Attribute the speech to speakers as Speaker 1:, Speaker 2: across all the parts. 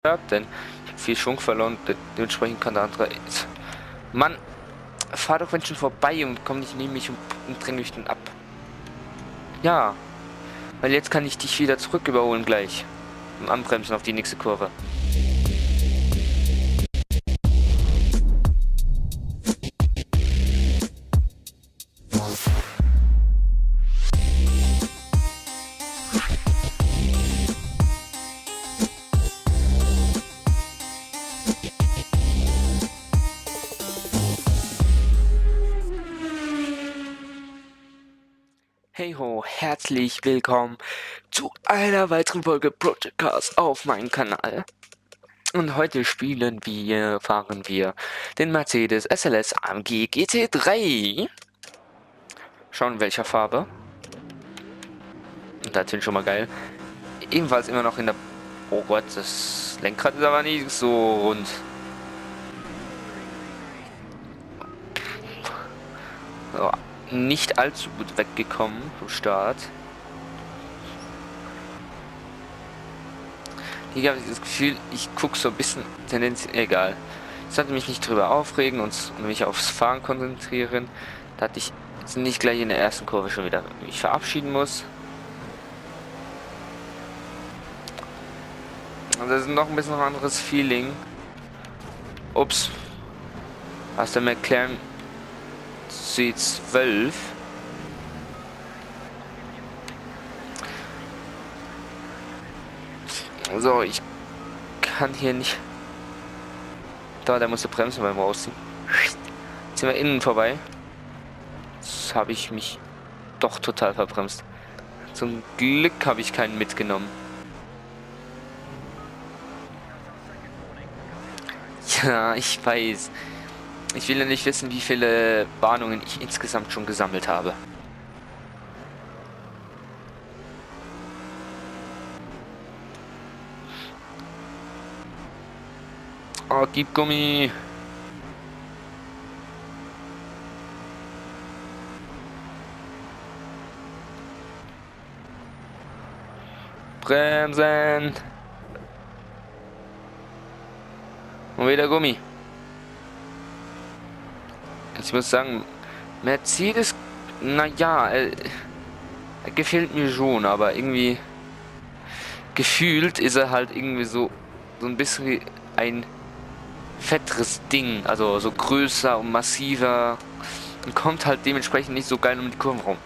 Speaker 1: denn ich habe viel Schwung verloren, dementsprechend kann der andere... Mann, fahr doch Menschen vorbei und komm nicht neben mich und dräng mich dann ab. Ja, weil jetzt kann ich dich wieder zurück überholen gleich. Und anbremsen auf die nächste Kurve. Hey ho, herzlich willkommen zu einer weiteren Folge Project Cars auf meinem Kanal. Und heute fahren wir den Mercedes SLS AMG GT3. Schauen in welcher Farbe. Und das sind schon mal geil. Ebenfalls immer noch in der... Oh Gott, das Lenkrad ist aber nicht so rund. So, nicht allzu gut weggekommen vom Start. Hier habe ich das Gefühl, ich gucke so ein bisschen tendenziell... Egal. Ich sollte mich nicht drüber aufregen und mich aufs Fahren konzentrieren. Da hatte ich jetzt nicht gleich in der ersten Kurve schon wieder mich verabschieden muss. Also das ist noch ein bisschen ein anderes Feeling. Ups. Aus der McLaren C12. So, ich kann hier nicht... Da, der musste bremsen beim Rausziehen. Jetzt sind wir innen vorbei. Jetzt habe ich mich doch total verbremst. Zum Glück habe ich keinen mitgenommen. Ja, ich weiß. Ich will ja nicht wissen, wie viele Warnungen ich insgesamt schon gesammelt habe. Oh, gib Gummi. Bremsen. Und wieder Gummi. Ich muss sagen, Mercedes, naja, er gefällt mir schon, aber irgendwie gefühlt ist er halt irgendwie so ein bisschen wie ein fetteres Ding, also so größer und massiver und kommt halt dementsprechend nicht so geil um die Kurven rum.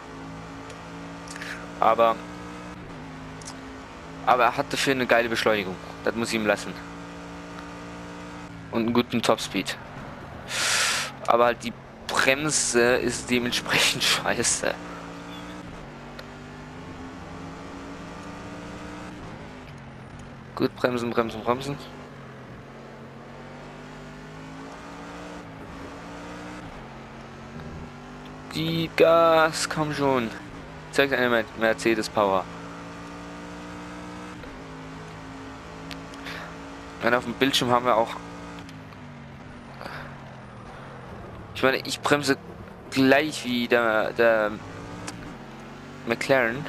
Speaker 1: Aber er hat dafür eine geile Beschleunigung, das muss ich ihm lassen. Und einen guten Topspeed. Aber halt die Bremse ist dementsprechend scheiße. Gut, bremsen, bremsen, bremsen. Die Gas, komm schon. Zeigt eine Mercedes Power. Und auf dem Bildschirm haben wir auch... Ich meine, ich bremse gleich wie der McLaren.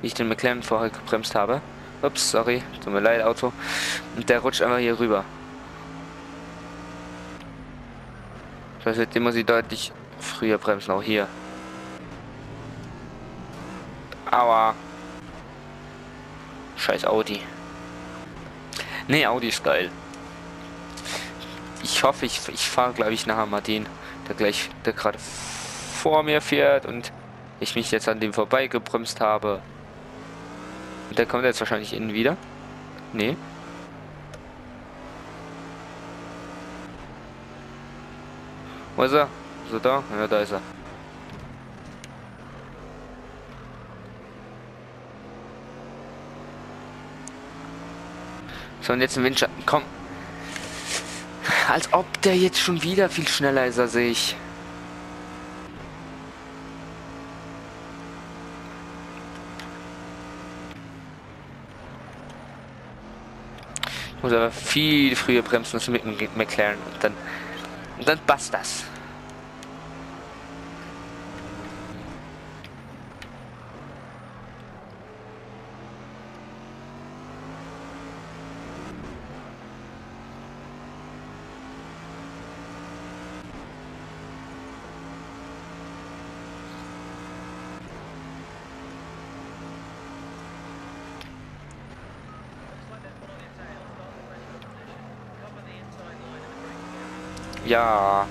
Speaker 1: Wie ich den McLaren vorher gebremst habe. Ups, sorry, tut mir leid, Auto. Und der rutscht einfach hier rüber. Das heißt, den muss ich deutlich früher bremsen, auch hier. Aua. Scheiß Audi. Nee, Audi ist geil. Ich hoffe, ich fahre, glaube ich, nachher mal den, der gerade vor mir fährt und ich mich jetzt an dem vorbeigebremst habe. Und der kommt jetzt wahrscheinlich innen wieder. Nee. Wo ist er? Ist er da? Ja, da ist er. So, und jetzt ein Windschatten. Komm. Als ob der jetzt schon wieder viel schneller ist als ich. Ich muss aber viel früher bremsen als mit dem McLaren. Und dann passt das. Ja,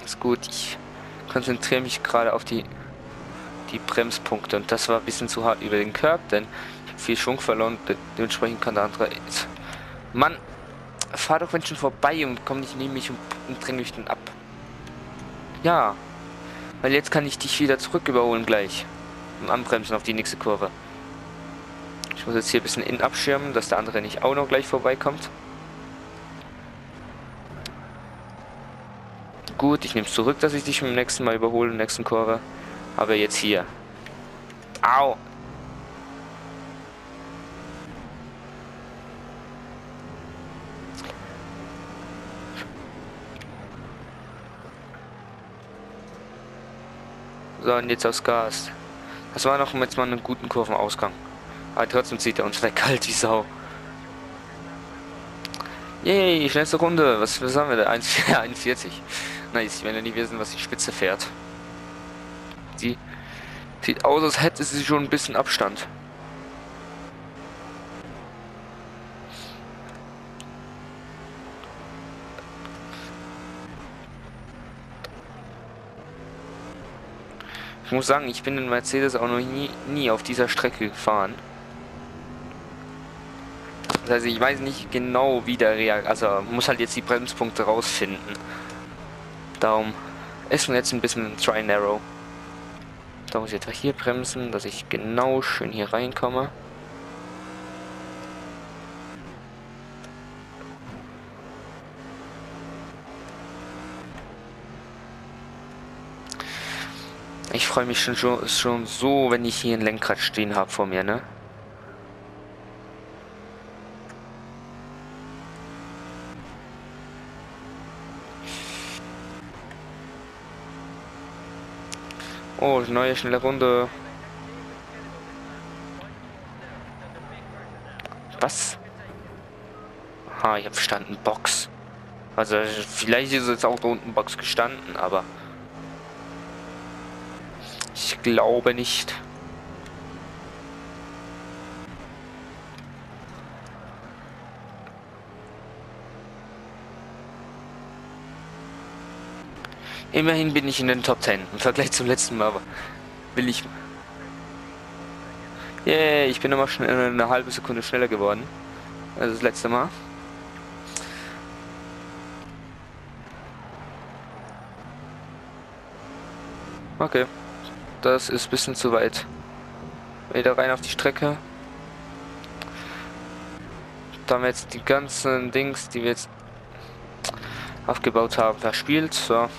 Speaker 1: ist gut. Ich konzentriere mich gerade auf die Bremspunkte und das war ein bisschen zu hart über den Curb, denn ich habe viel Schwung verloren. Dementsprechend kann der andere... Mann, fahr doch Menschen vorbei und komm nicht neben mich und dräng mich dann ab. Ja, weil jetzt kann ich dich wieder zurück überholen gleich. Und anbremsen auf die nächste Kurve. Ich muss jetzt hier ein bisschen innen abschirmen, dass der andere nicht auch noch gleich vorbeikommt. Gut, ich nehme es zurück, dass ich dich beim nächsten Mal überhole, in der nächsten Kurve. Aber jetzt hier. Au! So, und jetzt aufs Gas. Das war noch jetzt mal einen guten Kurvenausgang. Aber trotzdem zieht er uns weg, kalt wie Sau. Yay, schnellste Runde. Was haben wir da? 1,41. Nice, ich will ja nie wissen, was die Spitze fährt. Sie sieht aus, als hätte sie schon ein bisschen Abstand. Ich muss sagen, ich bin in Mercedes auch noch nie auf dieser Strecke gefahren. Das heißt, ich weiß nicht genau, wie der also muss halt jetzt die Bremspunkte rausfinden. Darum ist mir jetzt ein bisschen Try and Error. Da muss ich etwa hier bremsen, dass ich genau schön hier reinkomme. Ich freue mich schon so, wenn ich hier ein Lenkrad stehen habe vor mir, ne? Oh, neue schnelle Runde. Was? Ah, ich habe verstanden, Box. Also vielleicht ist jetzt auch da unten Box gestanden, aber ich glaube nicht. Immerhin bin ich in den Top 10 im Vergleich zum letzten Mal, aber will ich... Yeah, ich bin immer schon eine halbe Sekunde schneller geworden als das letzte Mal. Okay, das ist ein bisschen zu weit. Wieder rein auf die Strecke. Da haben wir jetzt die ganzen Dings, die wir jetzt aufgebaut haben, verspielt. So.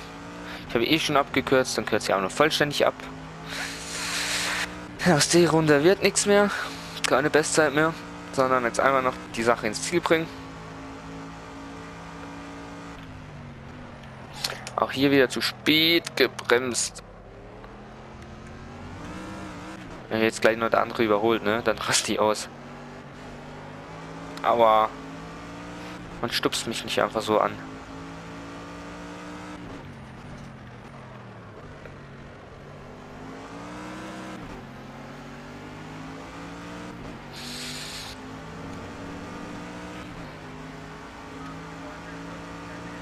Speaker 1: Ich habe eh schon abgekürzt, dann kürze ich auch noch vollständig ab. Aus der Runde wird nichts mehr. Keine Bestzeit mehr. Sondern jetzt einmal noch die Sache ins Ziel bringen. Auch hier wieder zu spät gebremst. Wenn jetzt gleich noch der andere überholt, ne? Dann raste ich aus. Aber man stupst mich nicht einfach so an.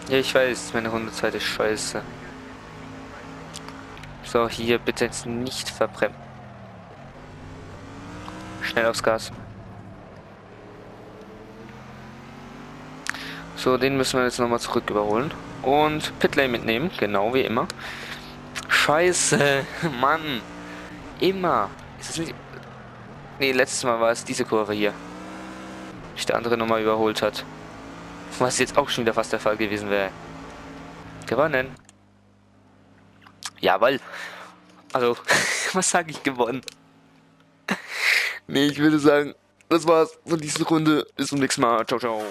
Speaker 1: Ja, ich weiß, meine Rundezeit ist scheiße. So, hier bitte jetzt nicht verbremsen. Schnell aufs Gas. So, den müssen wir jetzt nochmal zurück überholen. Und Pitlane mitnehmen, genau wie immer. Scheiße, Mann. Immer. Ist das nicht... Nee, letztes Mal war es diese Kurve hier. Sich der andere nochmal überholt hat. Was jetzt auch schon wieder fast der Fall gewesen wäre. Gewonnen. Jawohl. Also, was sage ich gewonnen? Nee, ich würde sagen, das war's von dieser Runde. Bis zum nächsten Mal. Ciao, ciao.